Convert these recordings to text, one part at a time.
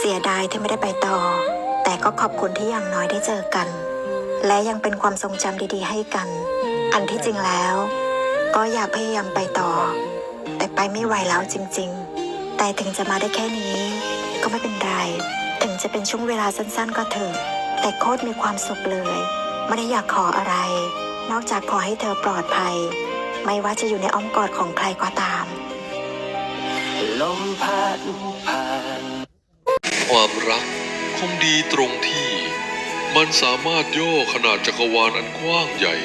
เสียดายที่ไม่ได้ไปต่อ แต่ก็ขอบคุณที่อย่างน้อยได้เจอกัน และยังเป็นความทรงจำดีๆให้กัน อันที่จริงแล้ว ก็อยากพยายามไปต่อ แต่ไปไม่ไหวแล้วจริงๆ แต่ถึงจะมาได้แค่นี้ ก็ไม่เป็นไร ถึงจะเป็นช่วงเวลาสั้นๆก็เถอะ แต่โคตรมีความสุขเลย ไม่ได้อยากขออะไร นอกจากขอให้เธอปลอดภัย ไม่ว่าจะอยู่ในอ้อมกอดของใครก็ตาม ลมพัดผ่าน ความรักคงดีตรงที่มันสามารถย่อขนาดจักรวาลอันกว้างใหญ่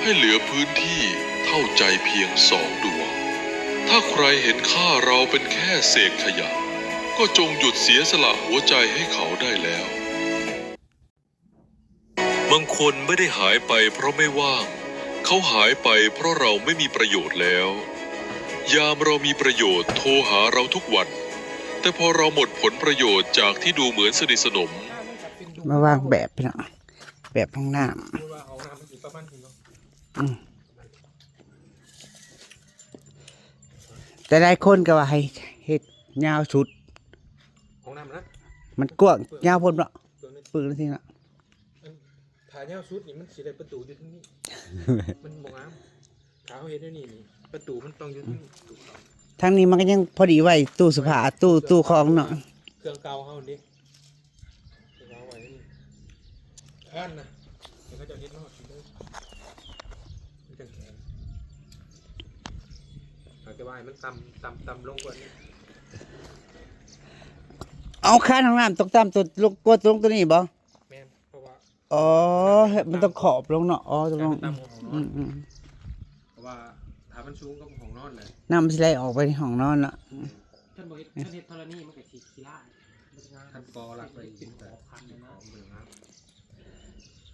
ให้เหลือพื้นที่เท่าใจเพียงสองดวง ถ้าใครเห็นค่าเราเป็นแค่เศษขยะ ก็จงหยุดเสียสละหัวใจให้เขาได้แล้ว บางคนไม่ได้หายไปเพราะไม่ว่าง เขาหายไปเพราะเราไม่มีประโยชน์แล้ว ยามเรามีประโยชน์โทรหาเราทุกวัน แต่พอเราหมดผลประโยชน์จากที่ดูเหมือนสนิทสนม มาวางแบบพี่น้อง แบบห้องน้ำ อืม แต่หลายคนก็ว่าให้เฮ็ดยาวสุด ห้องน้ำนะ มันกว้างยาวโพดเนาะ เปิดจั่งซี้เนาะ อัน ถ้ายาวสุดนี่มันสิได้ประตูอยู่ทางนี้ มันบ่งาม ถ้าเฮาเฮ็ดแนวนี้นี่ ประตูมันต้องอยู่ทางนี้ ทางนี้มันก็ยังพอดีไว้ตู้เสื้อผ้า ตู้ ตู้ของเนาะ เครื่องเก่าเฮานี่ เครื่องเก่าไว้นี่ คานนะ เดี๋ยวเขาเจ้าเฮ็ดมาฮอดพี้เลย มันจั่งแข็ง หากแต่ว่าให้มันต่ำ ต่ำ ต่ำลงกว่านี้ เอาคานห้องน้ำต้องต่ำตัวลง กว่าตัวลงตัวนี้บ่ แม่น เพราะว่า อ๋อ มันต้องขอบลงเนาะ อ๋อ ตกลง ให้มันต่ำกว่าห้องนอน อืม อืม เพราะว่าถ้ามันสูงกว่าห้องนอนแหละ น้ำมันสิไหลออกไปในห้องนอนเนาะ คันบ่เฮ็ด คันเฮ็ดธรณีมันก็สิขี้ล้า มันสิงาม คันก่อหลักไป เป็นขอบคันเลยนะ ขอบเลยนะ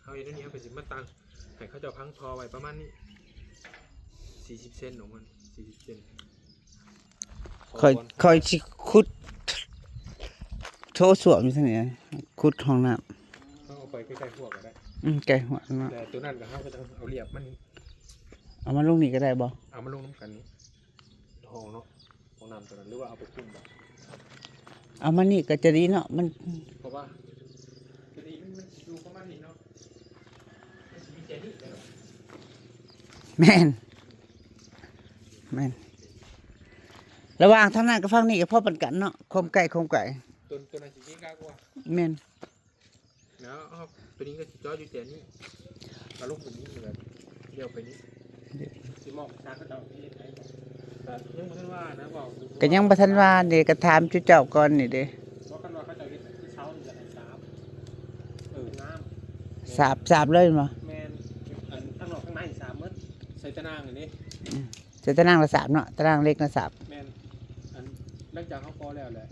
เฮาเฮ็ดอันนี้เฮาก็สิมาตั้ง ให้เขาเจ้าพังท่อไว้ประมาณนี้ สี่สิบเซนออกมา สี่สิบเซน ข้อย ข้อยสิขุดโถส้วมอยู่ทางนี้ ขุดห้องน้ำ เอาไปใกล้ๆห้วยก็ได้ อืม ใกล้ห้วยเนาะ แต่ตัวนั้นก็เฮาก็ต้องเอาเรียบมัน เอามาลงนี่ก็ได้บ่ เอามาลงนำกันนี่ ห้องเนาะ ห้องน้ำตัวนั้น หรือว่าเอาไปคุมบ่ เอามานี่ก็จะดีเนาะ มัน เพราะว่าตัวนี้มัน มันอยู่ประมาณนี้เนาะ มันสิมีแค่นี้แหละเนาะ แม่น แม่น ระหว่างทางนั้นกับฝั่งนี้ก็พอปานกันเนาะ ความใกล้ ความไกล ตัว ตัวนั้นสิเกะกะกว่า แม่น แล้วเอาตัวนี้ก็สิจอดอยู่แต่นี้ เอาลงไปนี้แบบเดียวไปนี้ สิมองไปทางเขาเจ้าที่เฮ็ดให้ ก็ยังบ่ทันว่านะ เว้า ก็ยังบ่ทันว่าเด้ ก็ถามจุเจ้าก่อนนี่เด้ ว่าคันว่าเขาเจ้าเฮ็ดคือเช้านี่ก็ให้สาบ เออ งาม สาบ สาบเลยแม่นบ่ แม่น อันข้างนอกข้างในสาบหมด ใส่ตะนางอันนี้ อืม ใส่ตะนางละสาบเนาะ ตะนางเหล็กละสาบ แม่น อัน หลังจากเฮาก่อแล้วแหละ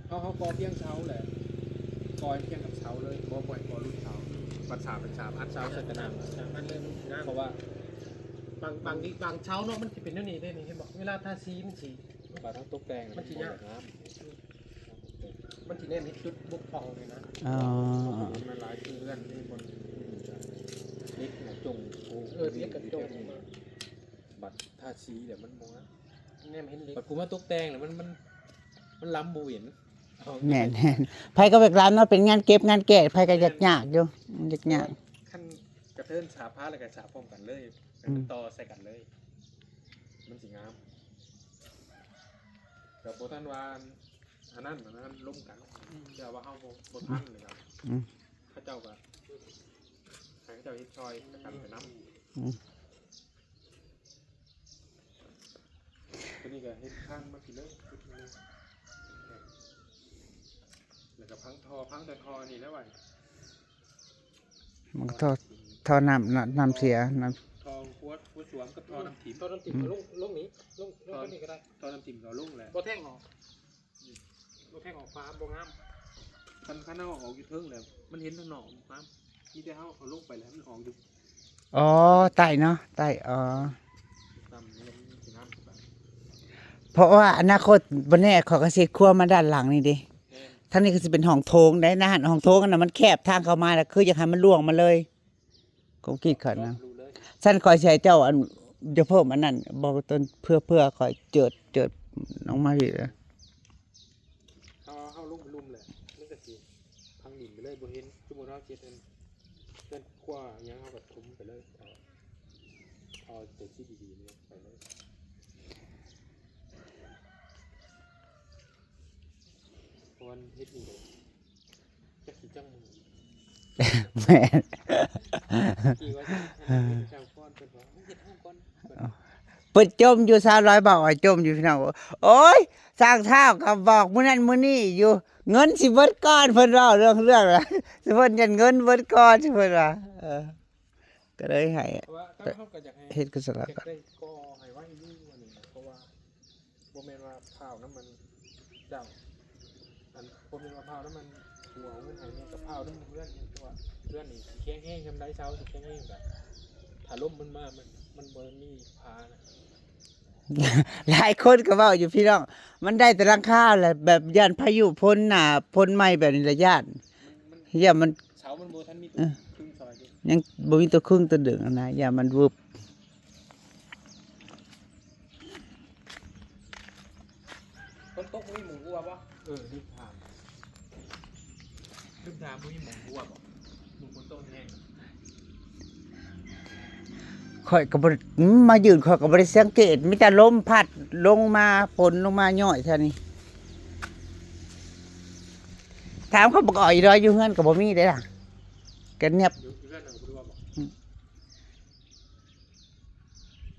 เฮา เฮาก่อเพียงเสาแหละ ก่อให้เพียงกับเสาเลย บ่ปล่อยก่อหลุดเสา บัดสาบเป็นสาบ อัดเสาใส่ตะนาง สามอันเลย มันสิงาม เพราะว่า บาง บางที บางเสาเนาะ มันสิเป็นแนวนี้เด้นี่ เห็นบ่ เวลาทาสีมันสิ บัดเฮาตกแต่ง มันสิยาก งาม มันสิแนมเห็นจุดบกพร่องนี่นะ อ๋อ มันหลายเรือนนี่ บ่อน เหล็กน่ะจง เออ เหล็กก็จง บัดทาสีแล้วมันบ่งาม แนมเห็นเหล็ก บัดผู้มาตกแต่งแล้วมัน มัน มันล้ำบ่เห็น แม่นๆ ไผก็อยากล้ำเนาะ เป็นงานเก็บงานแกะ ไผก็อยากยากอยู่ มันอยากยาก คันกระเทินสาบพาแล้วก็สาบพร้อมกันเลย อืม ต่อใส่กันเลย มันสิงาม ก็บ่ทันว่าอันนั้น อันนั้นล้มกัน แต่ว่าเฮาบ่ บ่ทันเลยครับ อืม เขาเจ้าก็ให้เขาเจ้าเฮ็ดซอยกันไปนำ อืม ตัวนี้ก็เฮ็ดทางมาพี้เลย แล้วก็พังท่อ พังแต่ท่อนี่แหละว่า มันก็ท่อ ท่อน้ำเนาะ น้ำเสีย น้ำ ท่อหัว หัวส้วมกับท่อน้ำถิ่ม ท่อน้ำถิ่ม อืม ลง ลงนี้ ลง ลง ท่อ ทางนี้ก็ได้ ท่อน้ำถิ่มก็ลงแหละ บ่แท่งออก บ่แท่งออกฟ้าบ่งาม คัน คันเอาออกอยู่เทิงแล้ว มันเห็นทางนอกบ่งาม มีแต่เฮาเอาลงไปแล้วมันออกอยู่ อ๋อ ใต้เนาะ ใต้ อ๋อ ต่ำนี่มันสิงามกว่า เพราะว่าอนาคตบ่แน่ ข้อยก็สิครัวมาด้านหลังนี่เด้ แม่น ทางนี้ก็สิเป็นห้องโถงได้นะ ห้องโถงอันนั้นมันแคบ ทางเข้ามาแล้ว คืออยากให้มันล่วงมาเลย ความคิดข้อยนะ รู้เลย ซั่นข้อยสิให้เจ้าอัน จะเพิ่มอันนั้น บ่ต้น เพื่อ เพื่อข้อยเจิด เจิดออกมาพี้ เฮา ເຮົາລົງໄປລຸ່ມແຫຼະ ມັນກໍຊິພັງດິນໄປເລີຍ ບໍ່ເຫັນ. ສົມມຸດເຮົາເຮັດອັນເຮືອນຄົວຫຍັງ ເຮົາກໍຖົມໄປເລີຍ ເອົາ ເອົາແຕ່ສິ່ງດີໆນີ້ໄປເລີຍ ເພາະວ່າເຮັດນີ້ກໍ ຈັກຊິຈັກມື້ ແມ່ນ ທີ່ວ່າຈະໃຫ້ເຮັດຊ່າງກ່ອນ ເພິ່ນວ່າເຮັດເຮົາກ່ອນ ເພິ່ນ ເພິ່ນຈົ່ມຢູ່ ສາວລອຍເວົ້າວ່າຈົ່ມຢູ່ ພີ່ນ້ອງ. ໂອ້ຍ ຊ່າງທ້າວກໍບອກມື້ນັ້ນມື້ນີ້ຢູ່ ເງິນຊິເບິດກ່ອນ ເພິ່ນເວົ້າເລື່ອງ ເລື່ອງ ເພິ່ນຢ້ານເງິນເບິດກ່ອນ ເພິ່ນວ່າ ເອີ ກໍເລີຍໃຫ້ ເພາະວ່າເຮົາກໍຢາກໃຫ້ ເຮັດຄືສະຫຼະ ຢາກໄດ້ກໍໃຫ້ໄວຢູ່ອັນນີ້ນະ ເພາະວ່າ ບໍ່ແມ່ນວ່າພ້າວນຳມັນເຈົ້າ ອັນ ບໍ່ແມ່ນວ່າພ້າວນຳມັນຜູ້ເອົາເງິນໃຫ້ແມ່ນກໍພ້າວນຳເຮືອນນີ້ ເພາະວ່າເຮືອນນີ້ຊິແຂງແຮງສ່ຳໃດ ເສົາຊິແຂງແຮງສ່ຳໃດ ຖ້າລົມມັນມາ ມັນ ມັນບໍ່ມີພານະ. ຫຼາຍຄົນກໍເວົ້າຢູ່ ພີ່ນ້ອງ ມັນໄດ້ແຕ່ຫຼັງຄາແຫຼະ ແບບຢ້ານພາຍຸຝົນໜ້າ ຝົນໃໝ່ແບບນີ້ລະຢ້ານ ມັນ ມັນ ຢ້ານມັນ ເສົາມັນບໍ່ທັນມີຕົວ ເອີ ຄຶງຊ່ອຍເດ້ ຍັງບໍ່ມີຕົວຄຶງຕົວດຶງຫັ້ນນະ ຢ້ານມັນວຶບ. ຝົນຕົກມີໝ່ອງຮົ່ວບໍ່? ເອີ ລືມຖາມ ລືມຖາມ ບໍ່ມີໝ່ອງຮົ່ວບໍ່? ໝ່ອງຝົນຕົກແຮງ ຂ້ອຍກໍບໍ່ໄດ້ ອືມ ມາຢືນ ຂ້ອຍກໍບໍ່ໄດ້ສັງເກດ ມີແຕ່ລົມພັດລົງມາ ຝົນລົງມາຍ້ອຍເທົ່ານີ້. ຖາມເຂົາບັກອອຍ ອີດອຍຢູ່ເຮືອນກໍບໍ່ມີເດ້ລະ ກໍງຽບ ຢູ່ເຮືອນກໍບໍ່ຮູ້ວ່າບໍ່ ອືມ.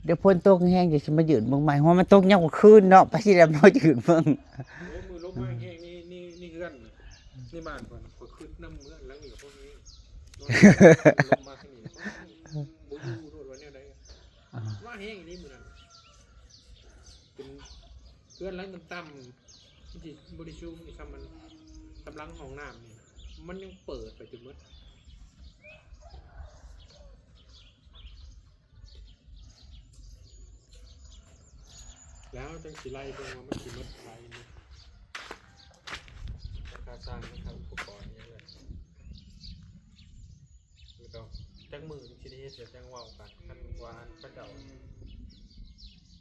ດຽວຝົນຕົກແຮງ ຈະຊິມາຢືນເບິ່ງໃໝ່ ຫົວມັນຕົກຍາມກາງຄືນເນາະ ໄປຊິໄດ້ມາຢືນເບິ່ງ. ໂອ້ ມື້ລົມມາແຮງ ນີ້ ນີ້ ນີ້ເຮືອນ ນີ້ບ້ານຂ້ອຍ ຂ້ອຍຄຶດນຳເຮືອນຫຼັງນີ້ກໍພໍແຮງ ລົມມາທາງນີ້ ບໍ່ຢູ່ໂລດວ່າແນວໃດ ອ່າ ມາແຮງອີ່ຫຼີມື້ນັ້ນ ເປັນເຮືອນຫຼັງຕ່ຳໆ ມັນຊິບໍ່ໄດ້ສູງສ່ຳມັນ ກຳລັງຫ້ອງນ້ຳນີ້ ມັນຍັງເປີດໄປຈົນໝົດ. ແລ້ວເຮົາຈັ່ງຊິໄລ່ເບິ່ງວ່າມັນຊິໝົດເທົ່າໃດນີ້ ລາຄາຊ່າງ ລາຄາອຸປະກອນຫຍັງເລີຍ ແລ້ວກໍຈັກມື້ຈັ່ງຊິໄດ້ເຮັດ ແລ້ວຈັ່ງເວົ້າກັນ ຄັນວ່າອັນເຂົາເຈົ້າ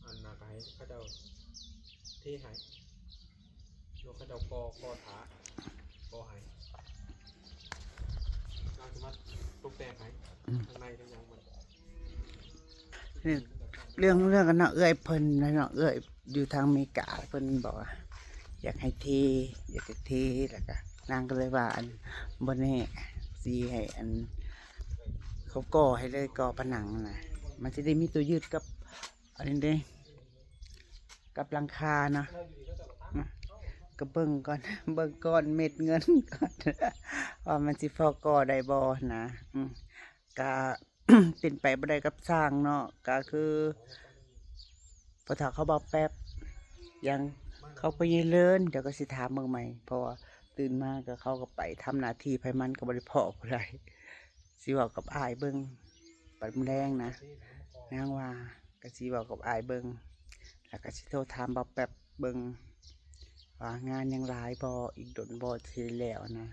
ອັນນະ ກໍໃຫ້ເຂົາເຈົ້າເທໃຫ້ ແລ້ວເຂົາເຈົ້າກໍ ກໍຖ້າ ກໍໃຫ້ ລາວຊິມາຕົກແຕ່ງໃຫ້ ອືມ ທາງໃນທາງຫຍັງມັນ ເລື່ອງ ເລື່ອງ ເລື່ອງກັນເນາະ ເອື້ອຍເພິ່ນນະເນາະ ເອື້ອຍຢູ່ທາງອາເມລິກາ ເພິ່ນບອກວ່າຢາກໃຫ້ເທ ຢາກໃຫ້ເທ ແລ້ວກະນາງກໍເລີຍວ່າ ອັນ ບໍ່ແນ່ ຊິໃຫ້ ອັນ ເຂົາກໍ່ໃຫ້ເລີຍ ກໍ່ຜະໜັງນະ ມັນຊິໄດ້ມີຕົວຍຶດກັບ ອັນນີ້ເດ້ ກັບຫຼັງຄາເນາະ ອືມ ກໍເບິ່ງກ່ອນ ເບິ່ງກ້ອນເມັດເງິນກ່ອນ ວ່າມັນຊິພໍກໍ່ໄດ້ບໍ່ນະ ອືມ ກະ ເປັນໄປບໍ່ໄດ້ກັບຊ່າງເນາະ ກະຄືພໍ່ເຖົ້າເຂົາເວົ້າແປັບ ຢ່າງເຂົາກໍຍັງເລີນ ດຽວກໍຊິຖາມເບິ່ງໃໝ່ ເພາະວ່າຕື່ນມາກໍເຂົາກໍໄປທຳໜ້າທີ່ໃຜມັນ ກໍບໍ່ໄດ້ພໍ້ຜູ້ໃດ ຊິເວົ້າກັບອ້າຍເບິ່ງ ບັດມື້ແລງນະ ນາງວ່າກໍຊິເວົ້າກັບອ້າຍເບິ່ງ ແລ້ວກໍຊິໂທຖາມບ່າວແປັບເບິ່ງວ່າງານຍັງຫຼາຍບໍ່ ອີກດົນບໍ່ຊິແລ້ວນະ.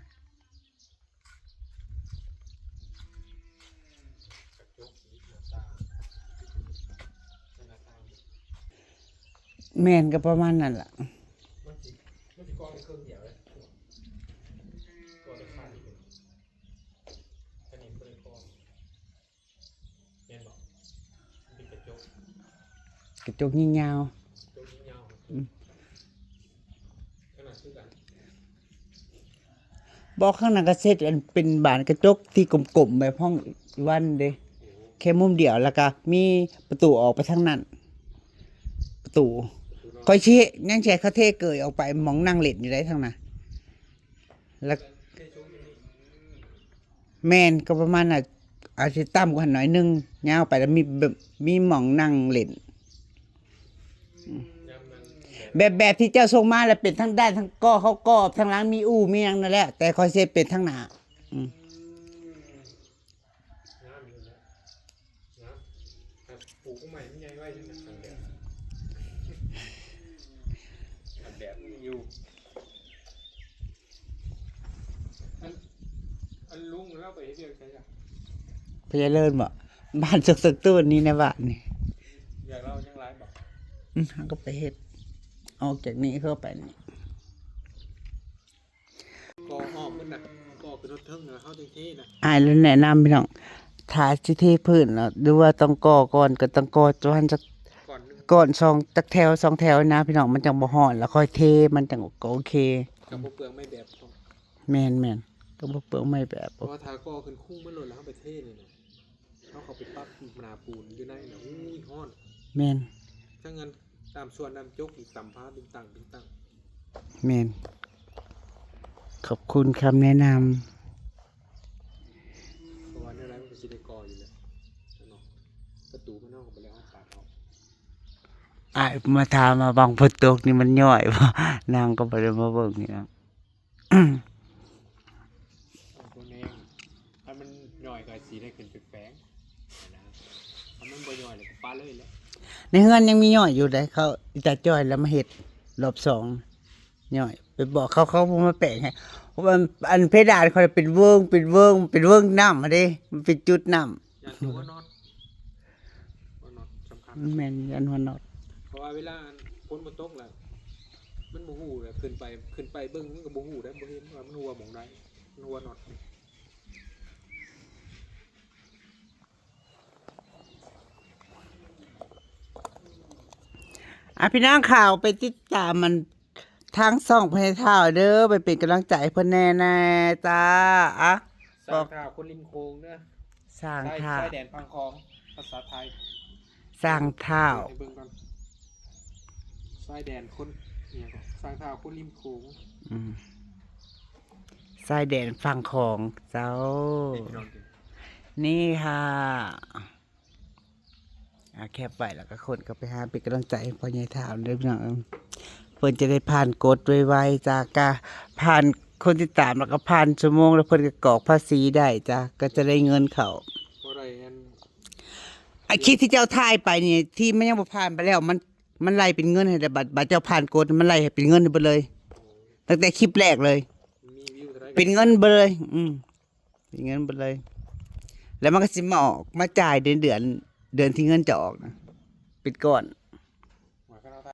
ແມ່ນ ກໍປະມານນັ້ນລະ ມັນຊິ ມັນຊິກອງໄດ້ເຄິ່ງດຽວເລີຍ ກອງໄດ້ຂ້າງດຽວ ອັນນີ້ບໍ່ໄດ້ກອງ ແມ່ນບໍ່? ມັນເປັນກະຈົກ ກະຈົກຍິງຍາວ ກະຈົກຍິງຍາວ ອືມ ຂະໜາດຄືກັນ ບໍ່ ຂ້າງໜ້າກະເຮັດອັນເປັນບານກະຈົກທີ່ກົມໆ ແບບຫ້ອງອີວັນເດ້ ໂອ້ ແຄ່ມຸມດຽວ ແລ້ວກະມີປະຕູອອກໄປທາງນັ້ນ ປະຕູ ປະຕູເນາະ ຂ້ອຍຊິເຮັດ ຍັງຊິໃຫ້ເຂົາເທເກີຍອອກໄປ ໝ່ອງນັ່ງຫຼິ້ນຢູ່ໃດ໋ທາງໜ້າ ແລ້ວ ແມ່ນ ກໍປະມານນັ້ນ ອາດຊິຕ່ຳກວ່າຫັ້ນໜ້ອຍໜຶ່ງ ຍາວໄປແລ້ວມີແບບ ມີໝ່ອງນັ່ງຫຼິ້ນ ອືມ ແບບ ແບບທີ່ເຈົ້າສົ່ງມາແລ້ວເປັນທາງດ້ານ ທາງກໍເຂົາກໍ ທາງຫຼັງມີອູ່ມີຫຍັງນັ້ນແຫຼະ ແຕ່ຂ້ອຍຊິເປັນທາງໜ້າ ອືມ. ງາມຢູ່ແຫຼະ ງາມ ຖ້າປູກໃໝ່ມັນໃຫຍ່ໄວຢູ່ນະ ຄັນແດດ ຄັນແດດມັນຢູ່ ອັນ ອັນລຸງລາວໄປເຮັດວຽກໃສລະ? ພະຍາເລີນບໍ? ບ້ານເຊິ່ງຕຶກຕູ້ນີ້ໃນບ້ານນີ້ ວຽກລາວຍັງຫຼາຍບໍ? ອືມ ເຮົາກໍໄປເຮັດ ອອກຈາກນີ້ເຂົ້າໄປນີ້ ກໍອອກໝົດນະ ກໍຂຶ້ນຮອດເທິງນະ ເຮົາຈຶ່ງເທນະ. ອ້າຍລະແນະນຳພີ່ນ້ອງ ຖ້າຊິເທພື້ນນະ ຫຼືວ່າຕ້ອງກໍ່ກ່ອນ ກໍຕ້ອງກໍ່ປະມານຈັກ ກ່ອນໜຶ່ງ ກ່ອນສອງ ຈັກແຖວສອງແຖວນະພີ່ນ້ອງ ມັນຈັ່ງບໍ່ຮ້ອນ ແລ້ວຄ່ອຍເທ ມັນຈັ່ງກໍໂອເຄ. ກໍບໍ່ເປືອງໄມ້ແບບ. ແມ່ນໆ ກໍບໍ່ເປືອງໄມ້ແບບ. ເພາະວ່າຖ້າກໍ່ຂຶ້ນຄຸງໝົດໂລດ ແລ້ວເຮົາໄປເທນີ້ນະ ເຮົາເຂົ້າໄປປັບໜ້າປູນຢູ່ໃນນະ ໂອ້ຍ ຮ້ອນ. ແມ່ນ. ທັງອັນ ຕາມສວນຕາມຈົກອີກ ຕຳພາຕຶງຕັງຕຶງຕັງ. ແມ່ນ. ຂອບຄຸນຄຳແນະນຳ. ເພາະວ່າແນວໃດມັນກໍຊິໄດ້ກໍ່ຢູ່ແລ້ວເນາະ ປະຕູມັນເຮົາກໍບໍ່ໄດ້ເອົາຕັດອອກ. ອ້າຍມາຖາມວ່າບາງຝົນຕົກນີ້ມັນຍ້ອຍບໍ່? ນາງກໍບໍ່ໄດ້ມາເບິ່ງນີ້ນະ. ບໍ່ແນ່ ຖ້າມັນຍ້ອຍກໍຊິໄດ້ຂຶ້ນໄປແປງນະ ຖ້າມັນບໍ່ຍ້ອຍແລ້ວກໍປະເລີຍແຫຼະ. ໃນເຮືອນຍັງມີຍ້ອຍຢູ່ເດ້ ເຂົາອີຕາຈ້ອຍລະມາເຮັດລອບສອງ ຍ້ອຍ ໄປບອກເຂົາ ເຂົາບໍ່ມາແປງໃຫ້ ເພາະວ່າອັນເພດານເຂົາເປັນເວີງ ເປັນເວີງ ເປັນເວີງນ້ຳຫັ້ນເດ້ ມັນເປັນຈຸດນ້ຳ. ຢ້ານແຕ່ຫົວນັອດ ຫົວນັອດສຳຄັນ. ແມ່ນ ຢ້ານຫົວນັອດ. ເພາະວ່າເວລາອັນຝົນບໍ່ຕົກລະ ມັນບໍ່ຮູ້ລະ ຂຶ້ນໄປ ຂຶ້ນໄປເບິ່ງມັນກໍບໍ່ຮູ້ໄດ໋ ບໍ່ເຫັນວ່າມັນຮົ່ວໝ່ອງໃດ ມັນຮົ່ວນັອດ. ອ່ະ ພີ່ນ້ອງເຂົ້າໄປຕິດຕາມມັນ ທາງຊ່ອງພະຍາທ້າວເດີ ໄປເປັນກຳລັງໃຈໃຫ້ເພິ່ນແດ່ ແດ່ຈ້າ. ອ່ະ ສ້າງທ້າວຄົນລິມໂຂງເດີ ສ້າງ ຊາຍ ທ້າວ ຊາຍແດນຝັ່ງຂອງ ພາສາໄທ ສ້າງທ້າວ ໃຫ້ເບິ່ງກ່ອນ ຊາຍແດນຄົນ ອີຫຍັງເກາະ ສ້າງທ້າວຄົນລິມໂຂງ. ອືມ ຊາຍແດນຝັ່ງຂອງເຈົ້າ ນີ້ພີ່ນ້ອງເດີ ນີ້ຄ່ະ. ອ່າ ແຄບໄວ້ ແລ້ວກໍຄົນກໍໄປຫາເປັນກຳລັງໃຈໃຫ້ພໍ່ໃຫຍ່ທ້າວເດີພີ່ນ້ອງເອີຍ ເພິ່ນຈະໄດ້ຜ່ານກົດໄວໆ ຈາກກາຜ່ານຄົນຕິດຕາມ ແລ້ວກໍຜ່ານຊົ່ວໂມງ ແລ້ວເພິ່ນກໍກອກພາສີໄດ້ຈ້າ ກໍຈະໄດ້ເງິນເຂົ້າ. ບໍ່ໄດ້ອັນ ໄອ້ຄລິບທີ່ເຈົ້າຖ່າຍໄປນີ້ ທີ່ມັນຍັງບໍ່ຜ່ານໄປແລ້ວ ມັນ ມັນໄລ່ເປັນເງິນໃຫ້ແລ້ວ ບັດ ບັດເຈົ້າຜ່ານກົດ ມັນໄລ່ໃຫ້ເປັນເງິນໃຫ້ເບິດເລີຍ ຕັ້ງແຕ່ຄລິບແລກເລີຍ ມີວິວເທົ່າໃດ ເປັນເງິນເບິດເລີຍ. ອືມ ເປັນເງິນເບິດເລີຍ ແລ້ວມັນກໍຊິມາອອກ ມາຈ່າຍເດືອນ ເດືອນ ເດືອນທີ່ເງິນຈະອອກນະ ເປັນກ້ອນ.